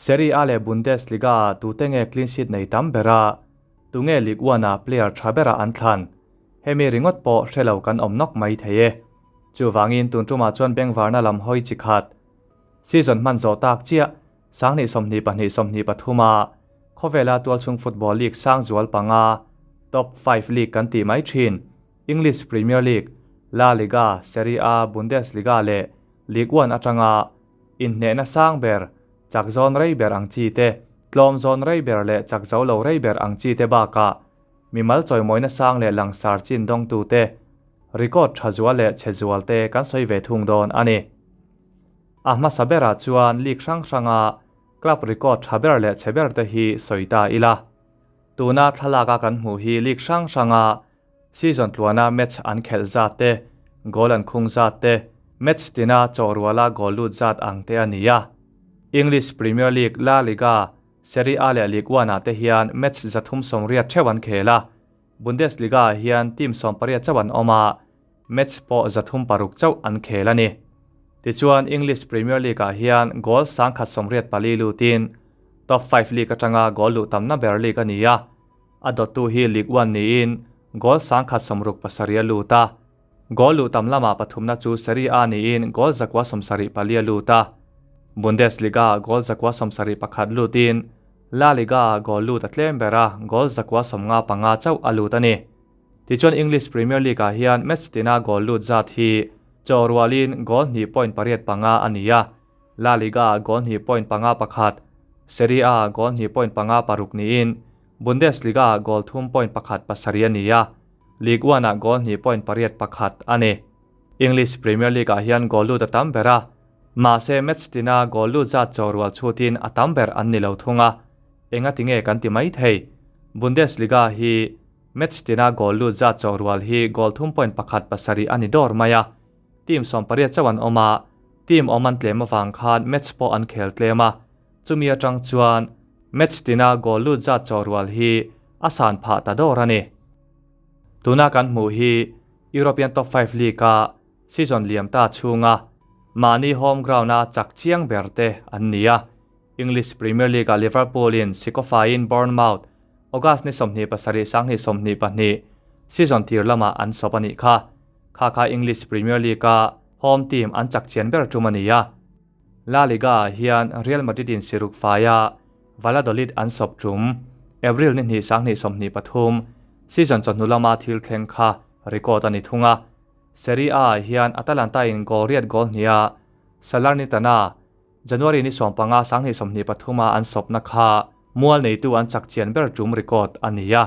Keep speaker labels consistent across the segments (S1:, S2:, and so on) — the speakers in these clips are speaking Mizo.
S1: Serie A leh Bundesliga-ah tute nge clean sheet nei tam ber a, tunge Ligue 1-ah player tha bera an thlan? Hemi ringawt pawh hre lo kan awm nawk mai thei e. Chuvangin tun tumah chuan bengvarna lam hawi chi khat. Season hman zawh tak chiah Sanghnih 22 23 a khawvela tualchhung football league sang zual panga, top five league kan tih mai thin, English Premier League, La Liga, Serie A, Bundesliga leh Ligue 1 atanga inhnehna sang ber, chak zawn rei ber ang chi te, tlawm zawn rei ber leh chak zo lo rei ber ang chi te bakah mimal chawimawina sang leh langsar chin dawngtute record tha zual leh chhe zual te kan sawi ve thung dawn a ni. A hmasa berah chuan league hrang hranga club record tha ber leh chhe ber te hi sawi ta ila. Tuna thlalaka kan hmuh hi league hrang hranga season tluana match an khelh zat te, goal an khung zat te, match tina chawhruala goal lut zat ang te a ni a. English Premier League, La Liga, Serie A leh Ligue 1 ah te hian match 380 theuh an khel a, Bundesliga ah hian team 18 chauh an awm a, match pawh 306 chauh an khel a ni. Tichuan English Premier League ah hian goal 184 lutin top five league atanga goal luh tamna ber league a ni a, a dawttu hi Ligue 1 niin goal 167 a lut a. Goal luh tam lamah pathumna chu Serie A niin goal 974 a lut a. Bundesliga ah goal 971 lutin La Liga ah goal lut a tlem ber a, goal 955 chauh a lut a ni. Tichuan English Premier League ah hian match tina goal lut zat hi chaw rualin goal 2.85 a ni a, La Liga ah goal 2.51, Serie A ah goal 2.56 niin Bundesliga ah goal 3.17 a ni a, Ligue 1 ah goal 2.81 a ni. English Premier League ah hian goal lut a tam ber a, mahse match tina goal lut zat chaw rual chhutin a tam ber an ni lo thung a, enga tinge kan ti mai thei. Bundesliga hi match tina goal lut zat chaw rual hi goal 3.17 a ni dawr mai a, team 18 chauh an awm a, team awm an tlem avang khan match pawh an khel tlem a, chumi atang chuan match tina goal lut zat chaw rual hi a san phah ta dawr a ni. Tuna kan hmuh hi European Top 5 League a season liam ta chhunga mahni home ground a chak chiang ber te an ni a. English Premier League a Liverpool in Sikofain Bournemouth August ni 27 2022 season tir lama an sawp a nih kha. Kha kha English Premier League a home team an chak chian ber tum a ni a. La Liga ah hian Real Madrid in siruk faia Valladolid an sawp tum April ni hnih 2023 season chawhnu lama thil thleng kha record a ni thung a. Serie A ah hian Atalanta in goal riat goal hnia Salernitana January ni 15 2023 a an sawpna kha mual neitu an chak chian ber tum record a ni a,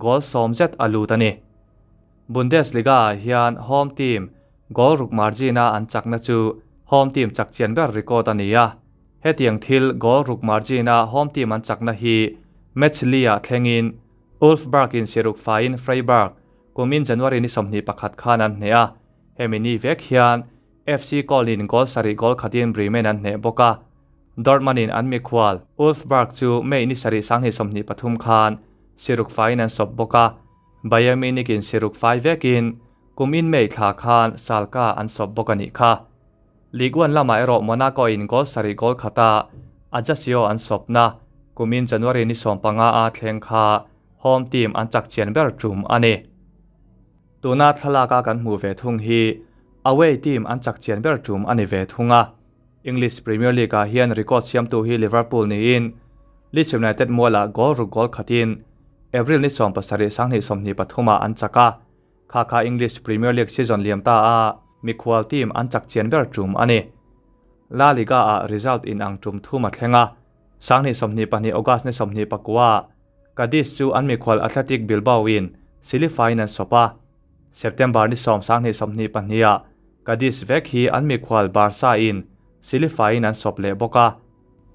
S1: goal 10 zet a lut a ni. Bundesliga ah hian home team goal ruk margin a an chakna chu home team chak chian ber record a ni a. Hetiang thil goal ruk margin a home team an chakna hi match li ah thlengin Wolfsburg in siruk fain Freiburg kumin January ni 21 khan an hne a, hemi ni vek hian FC Köln in goal 7 goal khatin Bremen an hne bawk a. Dortmund in an mikhual Wolfsburg chu May ni 7 2023 khan siruk fain an sawp bawk a. Bayern Munich in siruk fai vekin kumin May thla khan Schalke an sawp bawk a nih kha. Ligue 1 lama erawh Monaco in goal 7 goal khata Ajaccio an sawpna kumin January ni 15 a thleng kha home team an chak chian ber tum a ni. Tuna thlalaka kan hmuh ve thung hi away team an chak chian ber tum a ni ve thung a. English Premier League ah hian record siamtu hi Liverpool niin Leeds United muala goal ruk goal khatin April ni 17 2023 ah an chak a. Kha kha English Premier League season liam ta a mikhual team an chak chian ber tum a ni. La Liga ah result in ang tum thum a thleng a. 2022 August ni 24 Cadiz chu an mikhual Athletic Bilbao in silifain an sawp a. September ni 10 2022 ah Cadiz vek hi an mikhual Barca in silifain an sawp leh bawk a.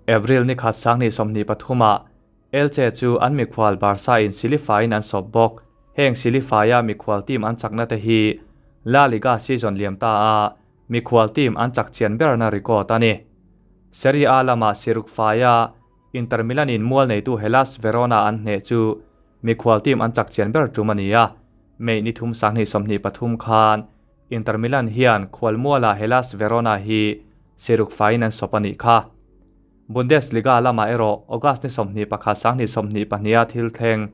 S1: April ni khat 2023 ah Elche chu an mikhual Barca in silifain an sawp bawk. Heng silifaia mikhual team an chakna te hi La Liga season liam ta a mikhual team an chak chian ber na record a ni. Serie A lama siruk faia Inter Milan in mual neitu Hellas Verona an hne chu mikhual team an chak chian ber tum a ni a. May ni thum 2023 khan Inter Milan hian khual muala Hellas Verona hi siruk fain an sawp a nih kha. Bundesliga lamah erawh August ni 21 2022 a thil thleng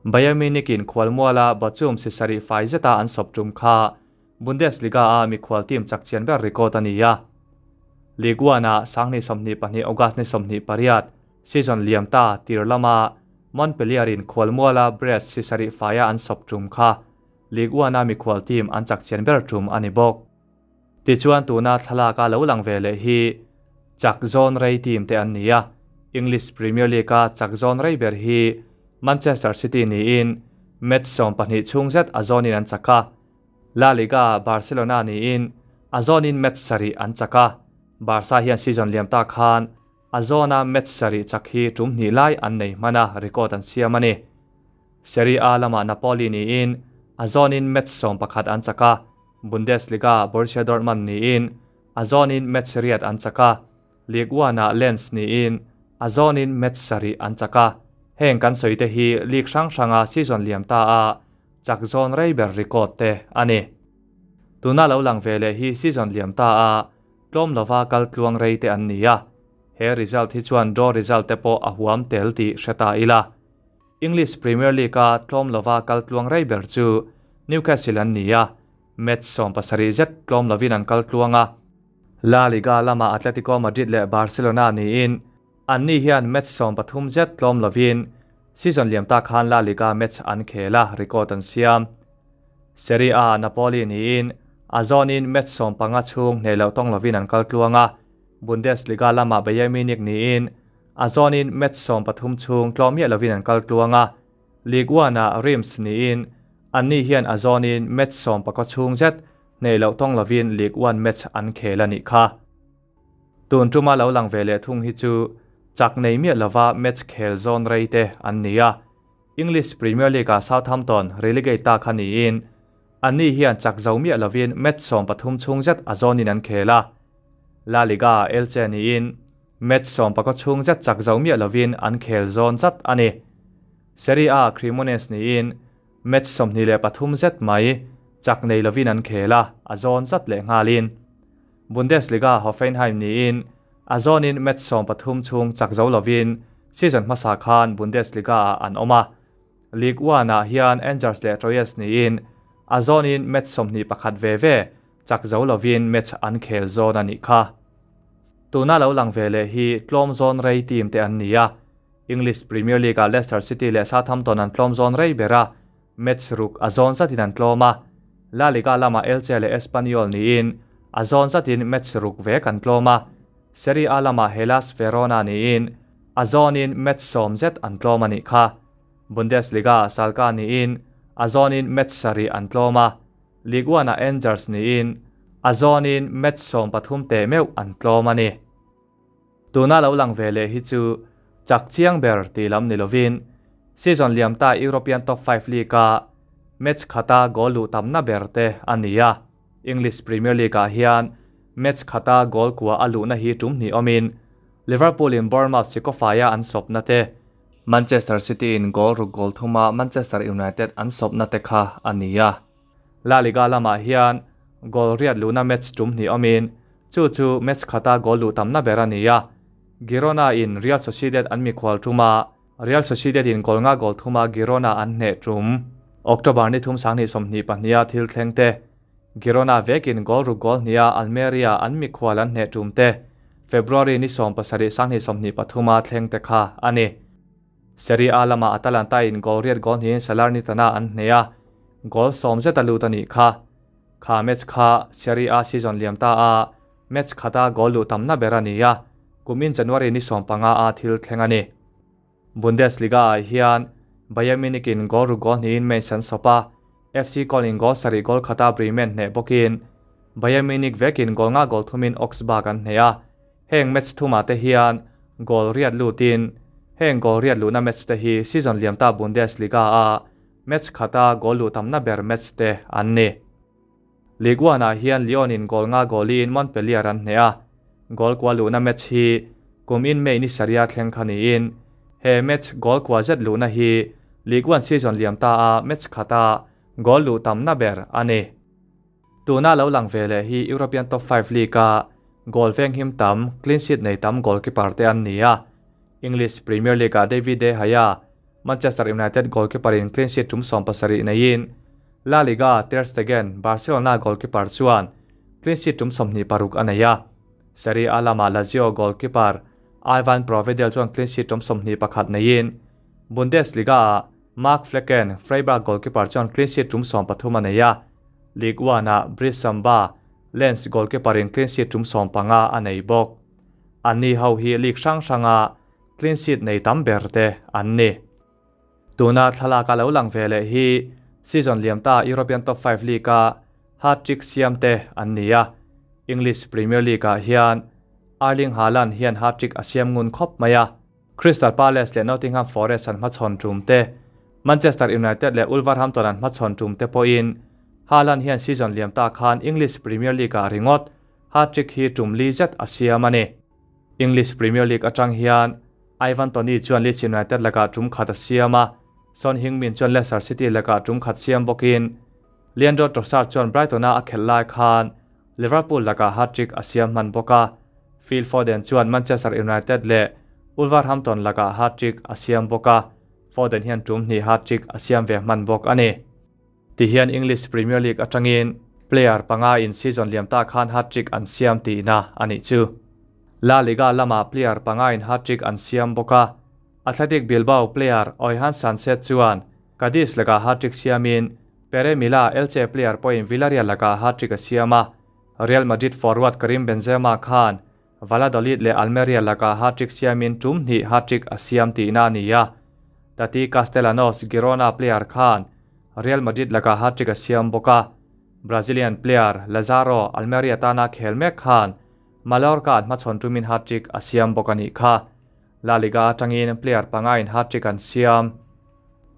S1: Bayern Munich in khualmuala Bochum si sarih fai zeta an sawp tum kha Bundesliga-a mikhual team chak chian ber record a ni a. Ligue 1-ah 2022 August ni 28 season liam ta tir lama Montpellier-in khualmuala Brest si sarih faia an sawp tum kha Ligue 1-a mikhual team an chak chian ber tum a ni bawk. Tichuan tuna thlalaka lo lang ve leh hi chak zawn rei team te an ni a, English Premier League-a chak zawn rei ber hi Manchester City niin match 12 chhung zet a zawnin an chak a, La Liga Barcelona niin a zawnin match sarih an chak a, Barca hian season liam ta khan a zawna match sarih chak hi tum hnih lai an nei hman a, record an siam a ni. Serie A lamah Napoli niin a zawnin match 11 an chak a, Bundesliga Borussia Dortmund niin a zawnin match riat an chak a, Ligue 1-ah Lens niin a zawnin match sarih an chak a. Heng kan sawi te hi league hrang hranga season liam ta a chak zawn rei ber record te a ni. Tuna lo lang ve leh hi season liam ta a tlawm lova kal tluang rei te an ni a, he result hi chuan draw result te pawh a huam tel tih hre ta ila. English Premier League-a tlawm lova kal tluang rei ber chu Newcastle an ni a, match 70 zet tlawm lovin an kal tluang a. La Liga lamah Atletico Madrid leh Barcelona niin anni hian match 13 zet tlawm lovin season liam ta khan La Liga match an khel a, record an siam. Serie A Napoli niin a zawnin match 15 chhung hneh loh tawng lovin an kal tluang a, Bundesliga lamah Bayern Munich niin a zawnin match 13 chhung tlawm miah lovin an kal tluang a, Ligue 1-ah Reims niin anni hian a zawnin match 14 chhung zet hneh loh tawng lovin Ligue 1 match an khel a nih kha. Tun tuma lo lang ve leh thung hi chu chak nei miah lova match khel zawn rei te an ni a. English Premier League-ah Southampton relegate ta kha niin anni hian chak zo miah lovin match 13 chhung zet a zawnin an khel a. La Liga-ah Elche niin match 14 chhung zet chak zo miah lovin an khel zawn zat a ni. Serie A Cremonese niin match 23 zet mai chak nei lovin an khel a, a zawn zat leh nghalin. Bundesliga Hoffenheim niin a zawnin match 13 chhung chak zo lovin season hmasa khan Bundesliga-ah an awm a. Ligue 1-ah hian Angers leh Troyes niin a zawnin match 21 ve ve chak zo lovin match an khel zawn a nih kha. Tuna lo lang ve leh hi tlawm zawn rei team te an ni a. English Premier League-ah Leicester City leh Southampton an tlawm zawn rei ber a, match ruk a zawn zatin an tlawm a. La Liga lamah Elche leh Espanyol niin a zawn zatin match ruk vek an tlawm a. Serie A lamah Hellas Verona niin a zawnin match 10 zet an tlawm a nih kha. Bundesliga Schalke niin a zawnin match sarih an tlawm a. Ligue 1-ah Angers niin a zawnin match 13 teh meuh an tlawm a ni. Tuna lo lang ve leh hi chu chak chiang ber tih lam ni lovin season liam ta European Top 5 League-a match khata goal luh tamna ber te a ni a. English Premier League-ah hian match khata goal kua a luhna hi tum hnih awmin Liverpool in Bournemouth sikofaia an sawpna te, Manchester City in goal ruk goal thuma Manchester United an sawpna te kha a ni a. La Liga lamah hian goal riat luhna match tum hnih awmin chu chu match khata goal luh tamna ber a ni a. Girona in Real Sociedad an mikhual tuma Real Sociedad in goal nga goal thuma Girona an hneh tum. October ni thum 2022 a thil thleng te Girona vekin goal ruk goal hnia Almeria an mikhual an hneh tum te February ni 17 2023 a thleng te kha a ni. Serie A lamah Atalanta in goal riat goal hnihin Salernitana an hneh a, goal 10 zet a lut a nih kha. Kha match kha Serie A season liam ta a match khata goal luh tamna ber a ni a, kumin January ni 15 a thil thleng a ni. Bundesliga-ah hian Bayern Munich in goal ruk goal hnihin Mainz an sawp a, FC Köln in goal sarih goal khata Bremen hneh bawkin Bayern Munich vekin goal nga goal thumin Augsburg an hneh a. Heng match thuma te hian goal riat lutin heng goal riat luhna match te hi season liam ta Bundesliga a match khata goal luh tamna ber match te an ni. Ligue 1-ah hian Lyon in goal nga goalin Montpellier an hneh a, goal kua luhna match hi kumin May ni saria thleng kha niin he match goal kua zet luhna hi Ligue 1 season liam ta a match khata goal luh tamna ber a ni. Tuna lo lang ve leh hi European Top 5 League-a goal venghim tam, clean sheet nei tam goalkeeper te an ni a. English Premier League-ah David De Gea, Manchester United goalkeeper in clean sheet tum 70 neiin, La Liga Ter Stegen, Barcelona goalkeeper chuan clean sheet tum 26 a nei a. Serie A lamah Lazio goalkeeper Ivan Provedel chuan clean sheet tum 21 neiin, Bundesliga-ah Mark Flekken, Freiburg goalkeeper chuan clean sheet tum 13 a nei a. Ligue 1-ah Brice Samba, Lens goalkeeper in clean sheet tum 15 a nei bawk. Anni ho hi league hrang hranga clean sheet nei tam ber te an ni. Tuna thlalak a lo lang ve leh hi season liam ta European Top 5 League a hat-trick siam te an ni a. English Premier League ah hian Erling Haaland hian hat-trick a siam ngun khawp mai a. Crystal Palace leh Nottingham Forest an hmachhawn tum te, Manchester United leh Wolverhampton an hmachhawn tum te pawhin Haaland hian season liam ta khan English Premier League ah ringawt hat-trick hi tum li zet a siam a ni. English Premier League atang hian Ivan Toney chuan Leeds United lakah tum khat a siam a, Son Heung-min chuan Leicester City lakah tum khat siam bawkin Leandro Trossard chuan Brighton-a a khelh lai khan Liverpool lakah hat-trick a siam hman bawk a, Phil Foden chuan Manchester United leh Wolverhampton lakah hat-trick a siam bawk a, Foden hian tum hnih hat-trick a siam ve hman bawk a ni. Tihian English Premier League atangin player panga in season liam ta khan hat-trick an siam tihna a nih chu. La Liga lamah player panga in hat-trick an siam bawk a, Athletic Bilbao player Oihan Sancet chuan Cadiz lakah hat-trick siamin Pere Mila Elche player pawhin Villarreal lakah hat-trick a siam a, Real Madrid forward Karim Benzema khan Valladolid leh Almeria lakah hat-trick siamin tum hnih hat-trick a siam tihna a ni a. Tati Castellanos, Girona player khan Real Madrid lakah hat-trick a siam bawk a. Brazilian player Lazaro, Almeria tana khel mek khan Mallorca an hmachhawn tumin hat-trick a siam bawk a nih kha. La Liga atangin player panga in hat-trick an siam.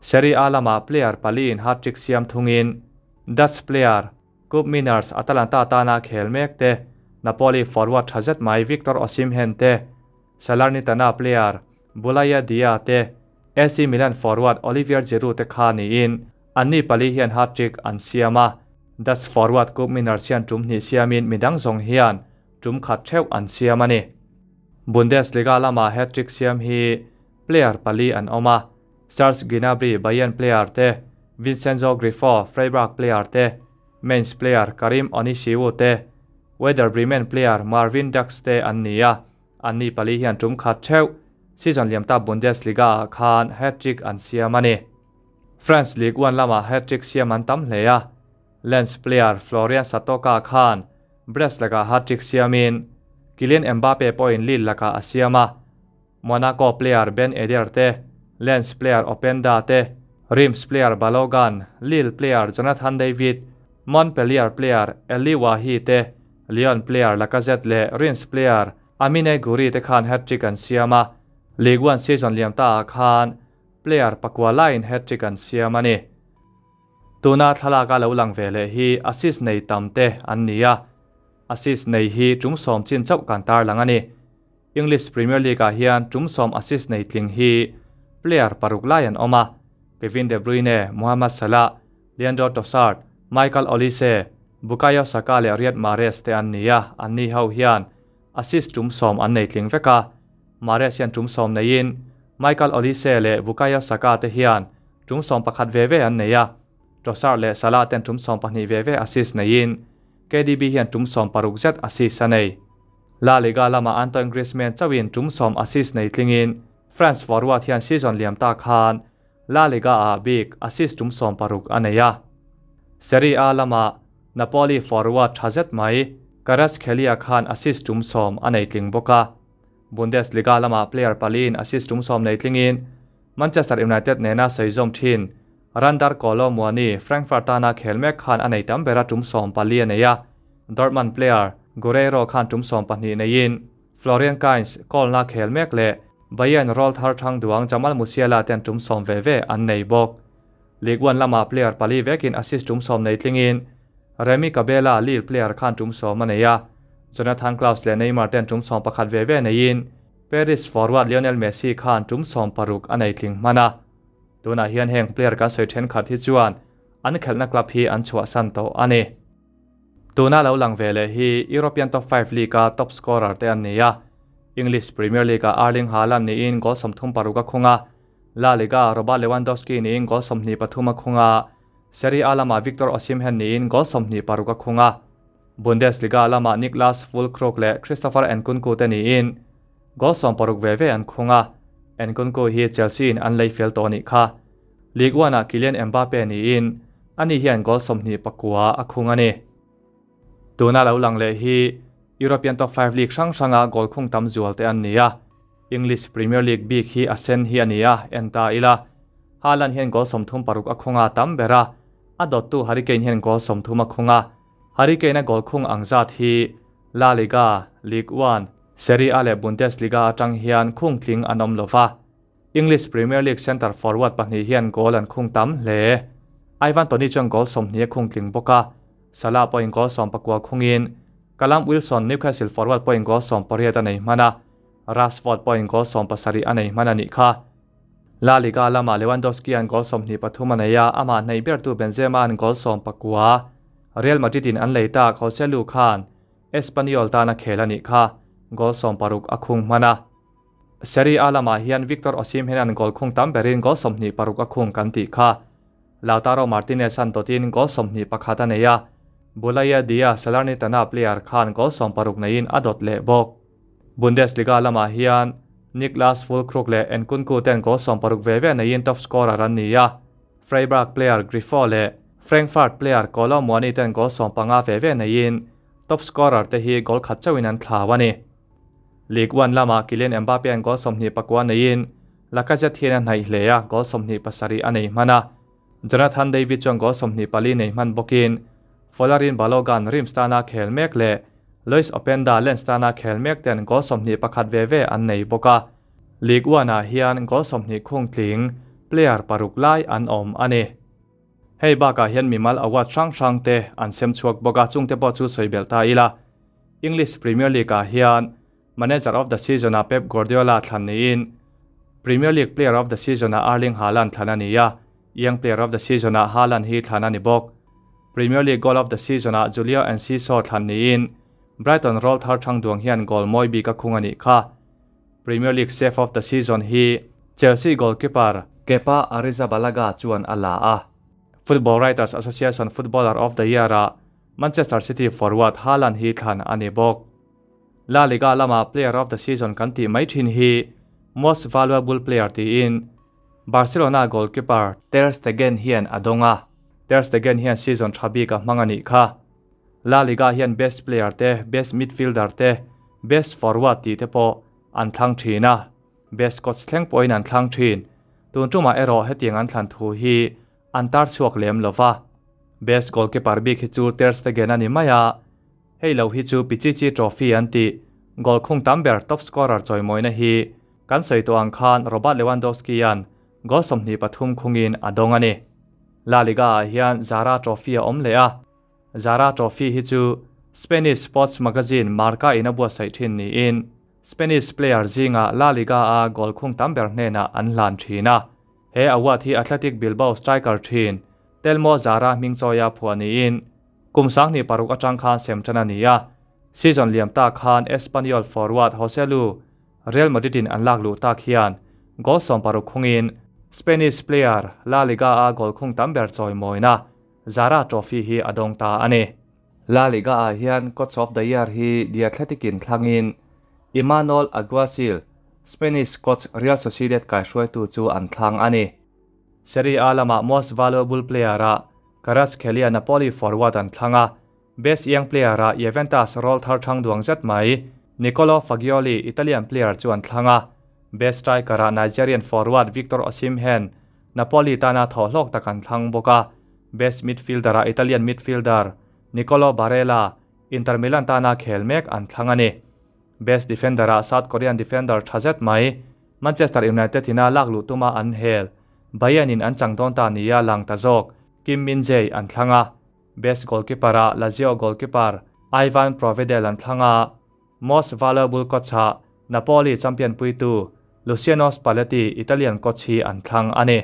S1: Serie A lamah player pali in hat-trick siam thungin Dutch player Koopmeiners Atalanta tana khel mek te, Napoli forward tha zet mai Victor Osimhen te, Salernitana player Boulaye Dia te, AC Milan forward Olivier Giroud te kha niin anni pali hian hat-trick an siam a. Dutch forward Koopmeiners hian tum hnih siamin midang zawng hian tum khat theuh an siam a ni. Bundesliga lama hat-trick siam hi player pali an awm a, Serge Gnabry, Bayern player te, Vincenzo Grifo, Freiburg player te, Mainz player Karim Onisiwo te, Werder Bremen player Marvin Ducksch te an ni a, anni pali hian tum khat theuh season liamta Bundesliga ah khan hat-trick an siam a ni. France Ligue 1 lamah hat-trick siam an tam hle a, Lens player Florian Satoka khan Brest lakah hat-trick siamin Kylian Mbappe pawhin Lille lakah a siam a, Monaco player Ben Yedder te, Lens player Openda te, Reims player Balogun, Lille player Jonathan David, Montpellier player Elye Wahi te, Lyon player Lacazette leh Reims player Amine Gouiri te khan hat-trick an siam a, Ligue 1 season liam ta ah khan player pakua laiin hat-trick an siam a ni. Tuna thlalak a lo lang ve leh hi assist nei tam te an ni a, assist nei hi tum 10 chin chauh kan tarlang a ni. English Premier League ah hian tum 10 assist nei tling hi player paruk lai an awm a, Kevin De Bruyne, Mohamed Salah, Leandro Trossard, Michael Olise, Bukayo Saka leh Riyad Mahrez te an ni a, anni ho hian assist tum 10 an nei tling vek a. Mahrez hian tum 10 neiin Michael Olise leh Bukayo Saka te hian tum 11 ve ve an nei a, Trossard leh Salah ten tum 12 ve ve assist neiin KDB hian tum 16 zet assist a nei. La Liga lamah Antoine Griezmann chauhin tum 10 assist nei tlingin France forward hian season liam ta khan La Liga ah bik assist tum 16 a nei a. Serie A lamah Napoli forward tha zet mai Kvaratskhelia khan assist tum 10 a nei tling bawk a. Bundesliga lamah player paliin assist tum 10 nei tlingin Manchester United nena sawi zawm thin Randal Kolo Muani, Frankfurt tana khel mek khan a nei tam bera tum 14 a nei a. Dortmund player Guerreiro khan tum 12 neiin Florian Kainz Köln-a khel mek leh Bayern rawlthar thang duang Jamal Musiala ten tum 10 ve ve an nei bawk. Ligue 1 lama player pali vekin assist tum 10 nei tlingin Remy Cabella, Lille player khan tum 10 a nei a. Jonathan Clauss leh Neymar ten tum 11 ve ve neiin Paris forward Lionel Messi khan tum 16 a nei tling hman a. Tunah hian heng player kan sawi thenkhat hi chuan an khelhna club hi an chhuahsan tawh a ni. Tuna lo lang ve leh hi European Top 5 League-a top scorer te an ni a, English Premier League-ah Erling Haaland niin goal 36 a khung a, La Liga-ah Robert Lewandowski niin goal 23 a khung a, Serie A lamah Victor Osimhen niin goal 26 a khung a, Bundesliga lamah Niklas Füllkrug leh Christopher Nkunku te niin goal 16 ve ve an khung a, Nkunku hi Chelsea-in an lei fel tawh a nih kha. Ligue 1-ah Kylian Mbappe niin ani hian goal 29 a khung a ni. Tuna lo lang leh hi European Top 5 League hrang hranga goal khung tam zual te an ni a, English Premier League bik hi a sen hi a ni a, en ta ila. Haaland hian goal 36 a khung a tam ber a, a dawttu Harry Kane hian goal 30 a khung a. Harry Kane-a goal khung ang zat hi La Liga, Ligue 1, Serie A leh Bundesliga atang hian khung tling an awm lova. English Premier League centre forward pahnih hian goal an khung tam hle. Ivan Toney chuan goal 20 a khung tling bawk a, Salah pawhin goal 19 khungin Callum Wilson, Newcastle forward pawhin goal 18 a nei hman a, Rashford pawhin goal 17 a nei hman a nih kha. La Liga lamah Lewandowski-a'n goal 23 a nei a, amah hnaih bertu Benzema-a'n goal 19. Real Madrid-in an lei tak Joselu khan Espanyol tan a khel a nih kha, goal 16 a khung hman a. Serie A lamah hian Victor Osimhen-a'n goal khung tam berin goal 26 a khung kan tih kha. Lautaro Martinez-a'n dawtin goal 21 a nei a, Boulaye Dia Salernitana player khan goal 16 neiin a dawt leh bawk. Bundesliga lamah hian Niklas Füllkrug leh Nkunku ten goal 16 ve ve neiin top scorer an ni a, Freiburg player Grifo leh Frankfurt player Kolo Muani ten goal 15 ve ve neiin top scorer te hi goal khat chauhin an thlau a ni. Ligue 1 lamah Kylian Mbappe-a'n goal 29 neiin Lacazette hian a hnaih hle a, goal 27 a nei hman a. Jonathan David chuan goal 24 nei hman bawkin Folarin Balogun Reims tana khel mek leh Lois Openda Lens tana khel mek ten goal 21 ve ve an nei bawk a. Ligue 1-ah hian goal 20 khung tling player paruk lai an awm a ni. Hei bakah hian mimal award hrang hrang te an sem chhuak bawk a, chungte pawh chu sawi belh ta ila. English Premier League-ah hian Manager of the Season-ah Pep Guardiola thlan niin Premier League Player of the Season-ah Erling Haaland thlan a ni a, Young Player of the Season-ah Haaland hi thlan a ni bawk. Premier League Goal of the Season-ah Julio Enciso thlan niin Brighton rawl thar thang duang hian goal mawi bik a khung a nih kha. Premier League Save of the Season hi Chelsea goalkeeper Kepa Arrizabalaga chuan a la a. Football Writers Association Footballer of the Year-ah Manchester City forward Haaland hi thlan a ni bawk. La Liga lama Player of the Season kan tih mai thin hi Most Valuable Player tiin Barcelona goalkeeper Ter Stegen hian a dawng a. Ter Stegen hian season tha bik a hmang a nih kha. La Liga hian Best Player te, Best Midfielder te, Best Forward tih te pawh an thlang thin a, Best Coach thleng pawhin an thlang thin. Tun tumah erawh hetiang an thlan thu hi an tar chhuak lem lo va. Best Goalkeeper bik hi chu Ter Stegen a ni mai a, hei lo hi chu Pichichi Trophy an tih goal khung tam ber top scorer chawimawina hi kan sawi tawh ang khan Robert Lewandowski-a'n goal 23 khungin a dawng a ni. La Liga-ah hian Zara Trophy a awm leh a, Zara Trophy hi chu Spanish sports magazine Marca-in a buatsaih thin niin Spanish player zingah La Liga-a goal khung tam ber hnenah an hlan thin a. He award hi Athletic Bilbao striker thin Telmo Zarra hming chawia phuah niin kum 26 atang khan sem tan a ni a. Season liam ta khan Espanyol forward Joselu Real Madrid-in an lak luh tak hian goal 60 khungin Spanish player La Liga-a goal khung tam ber chawimawina Zarra Trophy hi a dawng ta a ni. La Liga-ah hian Coach of the Year hi The Athletic-in thlangin Imanol Alguacil, Spanish coach Real Sociedad kaihruaitu chu an thlang a ni. Serie A lamah Most Valuable Player-ah Kvaratskhelia Napoli forward an thlang a, Best Young Player-ah Juventus rawl thar thang duang zet mai Nicolo Fagioli, Italian player chu an thlang a, Best Striker-ah Nigerian forward Victor Osimhen, Napoli tana thaw hlawk tak an thlang bawk a, Best Midfielder-ah Italian midfielder Nicolo Barella, Inter Milan tana khel mek an thlang a ni. Best Defender-ah South Korean defender tha zet mai Manchester United ina lak luh tuma an hel, Bayern-in an chang dawn ta nia lang ta zawk Kim Min-jae an thlang a. Best Goalkeeper-ah Lazio goalkeeper Ivan Provedel an thlang a. Most Valuable Coach-ah Napoli champion puitu Luciano Spalletti, Italian coach hi an thlang a ni.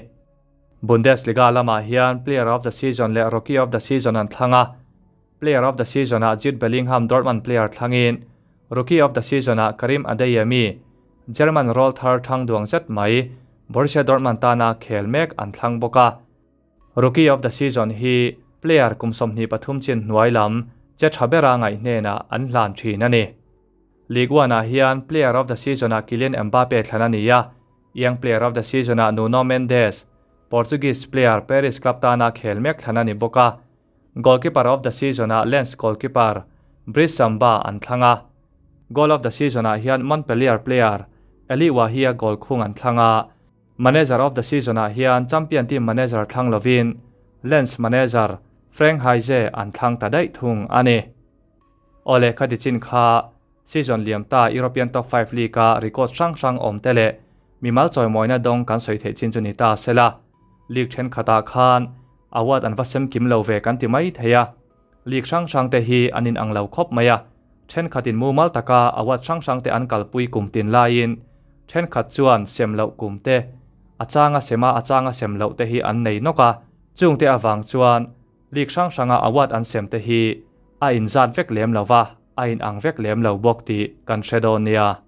S1: Bundesliga lamah hian Player of the Season leh Rookie of the Season an thlang a. Player of the Season-ah Jude Bellingham Dortmund player thlangin Rookie of the Season-ah Karim Adeyemi, German rawlthar thang duang zet mai, Borussia Dortmund tana khel mek an thlang bawk a. Rookie of the Season hi player kum 23 chin hnuai lam che tha bera ngaih hnenah an hlan thin a ni. Ligue 1-ah hian Player of the Season-ah Kylian Mbappe thlan a ni a, Young Player of the Season-ah Nuno Mendes, Portuguese player Paris club tana khel mek thlan a ni bawk a. Goalkeeper of the Season-ah Lens goalkeeper Brice Samba an thlang a. Goal of the Season-ah hian Montpellier player Elye Wahi-a goal khung an thlang a. Manager of the Season-ah hian champion team manager thlang lovin Lens manager Frank Haise an thlang ta daih thung a ni. Awle khati chin kha season liam ta European Top 5 League-a record hrang hrang awm te leh mimal chawimawina dawng kan sawi theih chin chu ni ta sela. League thenkhatah khan award an va sem kim lo ve kan ti mai thei a. League hrang hrang te hi an inang lo khawp mai a. Thenkhatin mumal taka award hrang hrang te an kalpui kum tin laiin thenkhat chuan sem loh kum te, a changa sema a changa sem loh te hi an nei nawk a. Chungte avang chuan league hrang hranga award an sem te hi a inzat vek lem lo va, a inang vek lem lo bawk tih kan hre dawn nia.